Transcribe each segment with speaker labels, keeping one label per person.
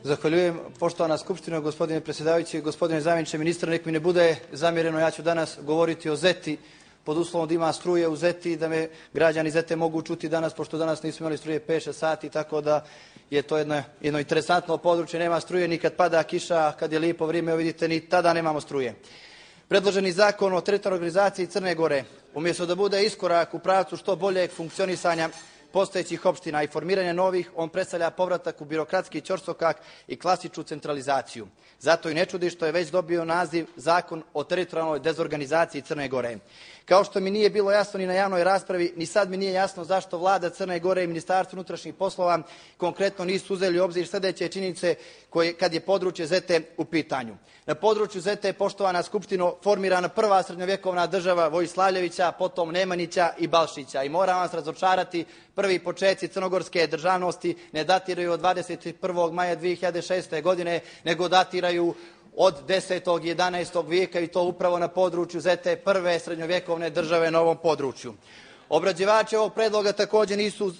Speaker 1: Zahvaljujem, poštovana Skupština, gospodine predsjedavajući, gospodine zamjeniče ministra, nek mi ne bude zamjereno, ja ću danas govoriti o Zeti, pod uslovom da ima struje u Zeti i da me građani Zete mogu čuti danas, pošto danas nismo imali struje 5-6 sati, tako da je to jedno interesantno područje, nema struje ni kad pada kiša, kad je lijepo vrijeme, vidite, ni tada nemamo struje. Predloženi zakon o teritorijalnoj organizaciji Crne Gore, umjesto da bude iskorak u pravcu što boljeg funkcionisanja postojećih opština i formiranja novih, on predstavlja povratak u birokratski ćorsokak i klasičnu centralizaciju. Zato i ne čudi što je već dobio naziv Zakon o teritorijalnoj dezorganizaciji Crne Gore. Kao što mi nije bilo jasno ni na javnoj raspravi, ni sad mi nije jasno zašto vlada Crne Gore i Ministarstvo unutrašnjih poslova konkretno nisu uzeli u obzir sljedeće činjenice kad je područje Zete u pitanju. Na području Zete je, poštovana Skupštino, formirana prva srednjovjekovna država Vojislavljevića, potom Nemanjića i Balšića. I moram vas razočarati, prvi početci crnogorske državnosti ne datiraju od 21. maja 2006. godine, nego datiraju od 10. i 11. vijeka i to upravo na području Zete, prve srednjovjekovne države na ovom području. Obrađivači ovog predloga također nisu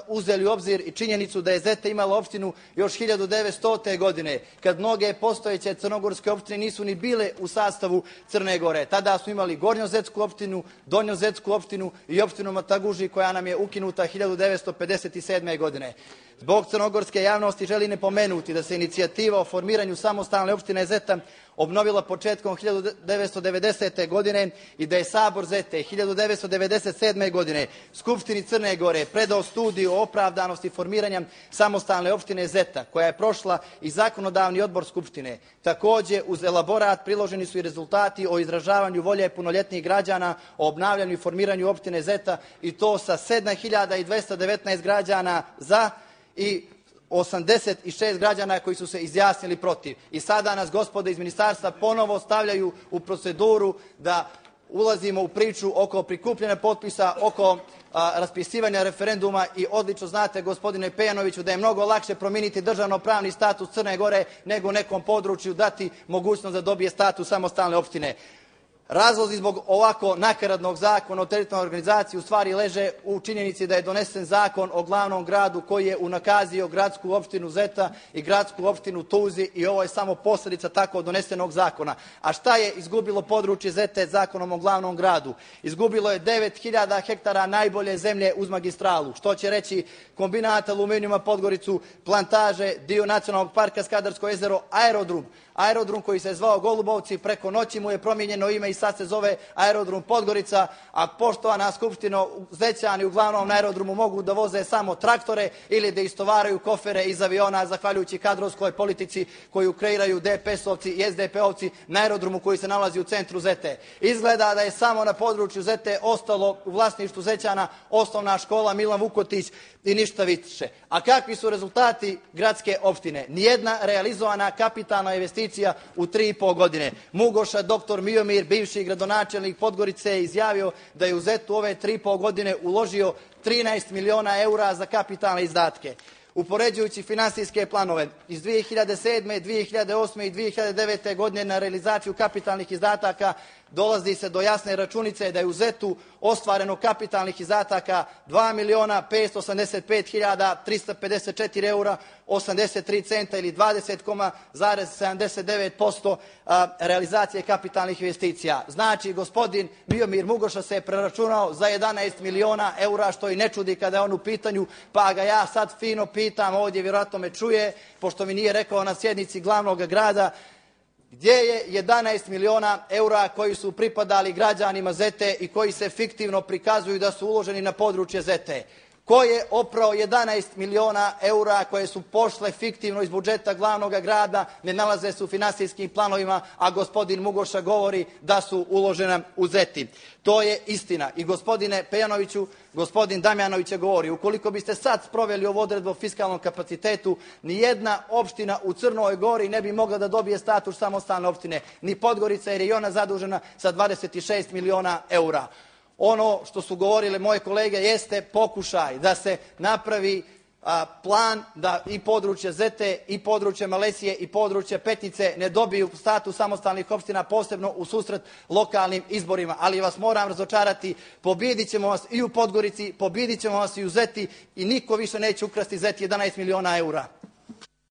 Speaker 1: uzeli u obzir i činjenicu da je Zeta imala opštinu još 1900. godine, kad mnoge postojeće crnogorske opštine nisu ni bile u sastavu Crne Gore. Tada smo imali Gornjozetsku opštinu, Donjozetsku opštinu i opštinu Mataguži koja nam je ukinuta 1957. godine. Zbog crnogorske javnosti želim napomenuti da se inicijativa o formiranju samostalne opštine Zeta obnovila početkom 1990. godine i da je Sabor Zete 1997. godine Skupštini Crne Gore predao studiju o opravdanosti formiranja samostalne opštine Zeta, koja je prošla i zakonodavni odbor Skupštine. Također, uz elaborat priloženi su i rezultati o izražavanju volje punoljetnih građana o obnavljanju i formiranju opštine Zeta, i to sa 7.219 građana za i 86 građana koji su se izjasnili protiv. I sada nas, gospodo iz ministarstva, ponovo stavljaju u proceduru da ulazimo u priču oko prikupljanja potpisa, oko raspisivanja referenduma, i odlično znate, gospodine Pejanoviću, da je mnogo lakše promijeniti državno-pravni status Crne Gore nego nekom području dati mogućnost da dobije status samostalne opštine. Razlozi zbog ovako nakaradnog zakona o teritorijalnoj organizaciji u stvari leže u činjenici da je donesen zakon o glavnom gradu koji je unakazio gradsku opštinu Zeta i gradsku opštinu Tuzi, i ovo je samo posljedica tako donesenog zakona. A šta je izgubilo područje Zete zakonom o glavnom gradu? Izgubilo je 9.000 hektara najbolje zemlje uz magistralu, što će reći kombinat aluminijuma Podgoricu, plantaže, dio nacionalnog parka Skadarsko jezero, aerodrom koji se zvao Golubovci, preko noći mu je promijenjeno ime i sad se zove aerodrom Podgorica, a poštovana Skupštino, Zećani uglavnom na aerodromu mogu da voze samo traktore ili da istovaraju kofere iz aviona zahvaljujući kadrovskoj politici koju kreiraju DPS-ovci i SDP-ovci na aerodromu koji se nalazi u centru Zete. Izgleda da je samo na području Zete ostalo u vlasništvu Zećana osnovna škola Milan Vukotić i ništa više. A kakvi su rezultati gradske opštine? Nijedna realizovana kapitalna investicija u 3,5 godine. Mugoša, doktor Miomir, bivši gradonačelnik Podgorice, je izjavio da je u Zetu ove 3,5 godine uložio 13 miliona eura za kapitalne izdatke. Upoređujući finansijske planove iz 2007., 2008. i 2009. godine na realizaciju kapitalnih izdataka, dolazi se do jasne računice da je u Zetu ostvareno kapitalnih izdataka 2.585.354 eura 83 centa ili 20,79% realizacije kapitalnih investicija. Znači, gospodin Miomir Mugoša se je preračunao za 11 miliona eura, što i ne čudi kada je on u pitanju, pa ga ja sad fino pitam ovdje, vjerojatno me čuje, pošto mi nije rekao na sjednici glavnog grada, gdje je 11 miliona eura koji su pripadali građanima Zete i koji se fiktivno prikazuju da su uloženi na područje Zete? Ko je oprao 11 miliona eura koje su pošle fiktivno iz budžeta glavnog grada, ne nalaze se u finansijskim planovima, a gospodin Mugoša govori da su uložena u Zeti? To je istina. I gospodine Pejanoviću, gospodin Damjanović je govorio, ukoliko biste sad sproveli ovu odredbu o fiskalnom kapacitetu, nijedna opština u Crnoj Gori ne bi mogla da dobije status samostalne opštine, ni Podgorica, jer je i ona zadužena sa 26 miliona eura. Ono što su govorile moje kolege jeste pokušaj da se napravi plan da i područje Zete i područje Malesije i područje Petnice ne dobiju status samostalnih opština, posebno u susret lokalnim izborima. Ali vas moram razočarati, pobjedit ćemo vas i u Podgorici, pobjedit ćemo vas i u Zeti i niko više neće ukrasti Zeti 11 miliona eura.